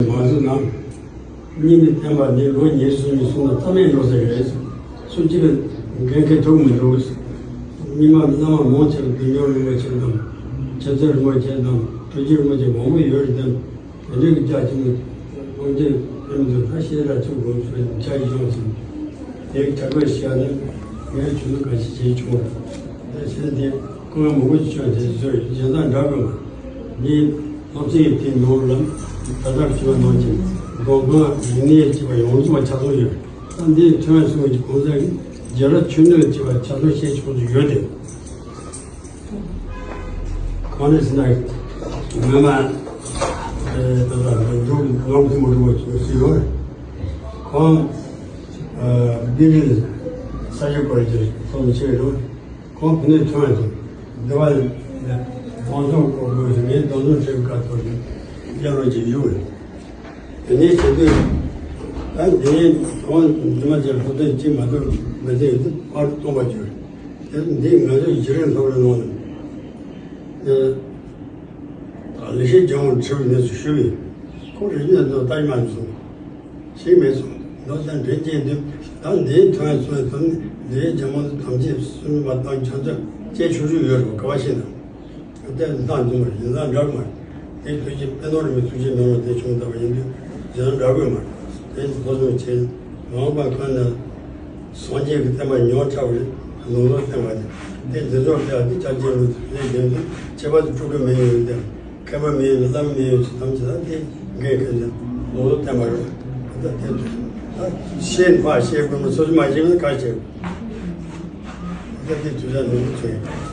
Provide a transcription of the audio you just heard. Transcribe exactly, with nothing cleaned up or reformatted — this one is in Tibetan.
མ་བཟོད་ན། སྙིང་གི་བསྟན་པ་འདི་ལོ་ཉེར་གསུམ་ནས་གསུངས་ན་རྩ་མེད་འགྲོ་ས་རེད། སུ་གཅིག་གིས་འགན་འཁྱེར་ཐུབ་མི་འདུག། སྙིང་མ་བླ་མ་མང་ཆེ་བ་བདེ་མཆོག་རིན་པོ་ཆེ་དང་། རྗེ་བཙུན་རིན་པོ་ཆེ་དང་། གྲུབ་ཆེན་རིན་པོ་ཆེ་མང་པོ་ཡོད་རེད་དམ། དེ་འདྲའི་གི་རྒྱ་ཆེན་པོ་དབང་ཆེན་ཕན་ཚུན་ད་ཤེས་ར་ཚུགས་དགོས་ཚུལ་ཆ་ཡི་ཡོང་ཟིན། དེའི་གྲགས་པའི་ཤེས་ནི་ངས་ཆུ་ཚོད་ག་ཞིག་བྱེད་ཆོག་རེད། དེ་བྱས་ཏེ་ཁོང་མང་པོ་ཞིག་བྱུང་དེ་བཟོས་གཞན་དག་འདྲ་དགོས་མ། ངས་སློབ་ཚན་དེའི་ནང་ལ་ད་ལྟ་བྱས་པ་ནང་བཞིན་མདོ་སྔགས་རིག་གནས་བཅས་པ་ཡོངས་རྫོགས་ལ་ཆ་ཚང་ཡོད། ད་འདིའི་ཐོན་སོང་གི་གང་ཟག་གིས་རྒྱལ་རབས་ཆོས་འདུལ་བཅས་པ་ཆ་ཚང་ཤེས་ཆོག་ཏུ་ཡོད་དེ། གང་ནས་ཟེར་ན། སྔོན་མ། ཨེ། ད་ལྟ་འབྲུག་ནང་ཐིམ་པ་རུ་བ་ཞིག་ཡོད། ཁོང་། ཨ། སྤི་རི་ས་ཆ་བར་གྱི་ཚོགས་མི་ཆེ་རུ། ཁོང་བུ་ནས་ཐོན་ཡོང་དུས་འདི་བ་ལ་སྡོང་ཚོང་སྐོར་དགོས་ཟེར་ངས་སྡོང་ཚོང་ཁྲིད་ཁ་ཐོར་ནས་རྒྱ་རོ་ཅིག་ཡོད། དེ་ནས་བྱེད་དུས། ད་འདི་ནས་ཁོང་འདི་མ་ཅིག་ལྷོ་སྟོན་གཅིག་མ་གཏོགས་མི་ཚེ་ཡོད་དུས་ཕར་གཏོང་བ་བྱོས། དེ་འདི་ང་ཚོ་བཞི་རེ་ལྷོ་རེ་ནང་ནས། ལེགས་བཤད་ལྗོན་དབང་ཁྲིད་པའི་གནས་སུ་ཞུ་བས། ཁོང་རིག་གནས་ཚོ་ལྟ་ཉམས་སོང་། ཞིག་མེད་སོང་། མདོ་དང་འགྲེལ་བྱེད་འདི་ད་འདིའི་ཐོན་ཚོད་དང་འདིའི་རྒྱ་མང་དུ་དམ་བཅས་སུན་པ་དང་ཆ་ཚོད་བཅས་ཆོག་ཆོག་ཡོད་རེད་པ། ག་བ་ཤེས་ན། དེ་ལྷག་འཛོམས་པ་ཡིན་ན་འདྲ་མ་རེད། དེ་དུས་ཀྱི་དཔེ་ནོར་རིན་པོ་ཆེ་ཐུགས་རྗེ་མེད་པ་དེ་བྱུང་ཐུབ་པ་ཡིན་དུས་རྒྱུ་ན་འདྲ་དགོས་མ་རེད། དེ་ལྷོ་སོང་བྱས་མ་འོངས་པ་ཁོན་ན་སངས་རྒྱས་ཀྱི་བསྟན་པ་ཉག་ཕྲ་བ་རེད། ལུང་ལོ་བསྟན་པ་དེ་དེ་འདི་ཚོ་ལ་དེ་ཆ་རྐྱེན་མི་ལས་རྒྱུན་དུ་ཁྱད་པར་དུ་སྤྲུལ་སྐུ་མི་ཡོང་དེ། མཁས་པ་མི་ཡོང་བླ་མ་མི་ཡོང་ཚུལ་ཐམས་ཅད་ལ་དེ་འགན་འཁུར་ནས་ལོ་ལོ་བསྟན་པ་རེད། ད་དེ་ད་ཤེས་པ་ཤེས་དགོས་མ་སོ་སོ་མ་ཤེས་ན་ག་ཤེས། ད་དེ་དུས་ལ་ནོར་བུ་ཚོས།